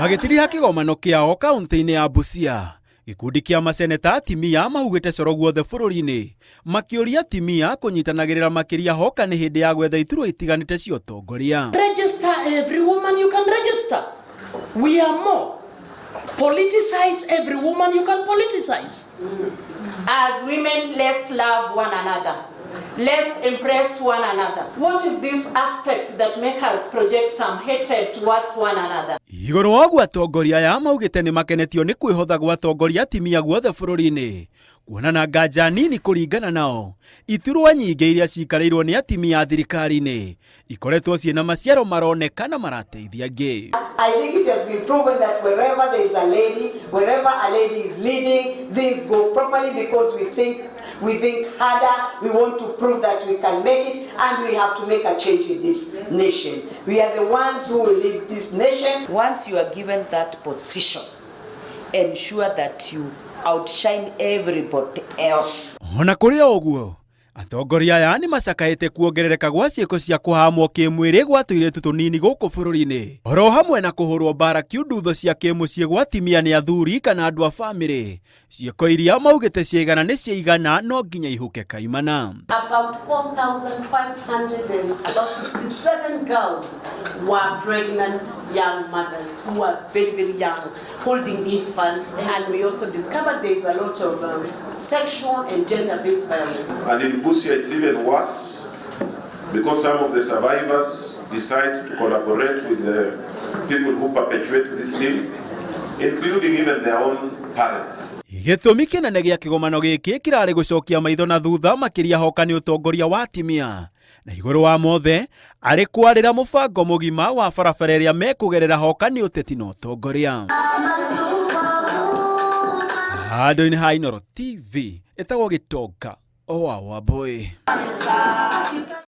Magĩtiriha kĩgomano kĩao kaunti-inĩ ya Busia, gĩkundi kĩa maseneta atimia mahugĩte coro guothe bũrũri-inĩ makĩũria atimia kũnyitanagĩrĩra makĩria hoka nĩ hĩndĩ ya gwetha iturwa itiganĩte cia ũtongoria. Register every woman you can register. We are more. Politicize every woman you can politicize. As women, let's love one another. Let's impress one another. What is this aspect that makes us project some hatred towards one another? Igũrũ wa ũguo, atongoria aya maugĩte nĩ makenetio nĩ kwĩhotha gwa atongoria atimia guothe bũrũri-inĩ, kuona na nganja nini kũringana nao iturwa nyingĩ iria cikarĩirwo nĩ atimia thirikari-inĩ ikoretwo ciĩna maciaro maroneka na marateithia angĩ. I think it has been proven that wherever there is a lady, wherever a lady is leading, things go properly because we think harder, we want to prove that we can make it, and we have to make a change in this nation. We are the ones who will lead this nation. Once you are given that position, ensure that you outshine everybody else. Ona kũrĩ o ũguo, atongoria aya nĩ macakaĩte kuongerereka gwa ciĩko cia kũhamwo kĩmwĩrĩ gwa tũirĩtu tũnini gũkũ bũrũri-inĩ, oro hamwe na kũhũrwo mbara kiundutho cia kĩmũciĩ gwa atimia nĩ athuri kana andũ a bamĩrĩ, ciĩko iria maugĩte ciaigana nĩ ciaigana, no nginya ihuke kaimana. About 4,500 and about 67 girls were pregnant young mothers who were very, very young, holding infants. And we also discovered there is a lot of sexual and gender-based violence. And in Busia, it's even worse because some of the survivors decide to collaborate with the people who perpetuate this thing, including even their own parents. Gĩtũmi kĩnene gĩa kĩgomano gĩkĩ kĩrarĩ gũcokia maitho na thutha, makĩria hoka nĩ ũtongoria wa atimia, na igũrũ wa mothe arĩ kwarĩra mũbango mũgima wa barabara ĩrĩa mekũgerera hoka nĩ ũteti na ũtongoria. Handũ-inĩ ha Inooro TV, ĩtagwo Gĩtonga owa Wambui.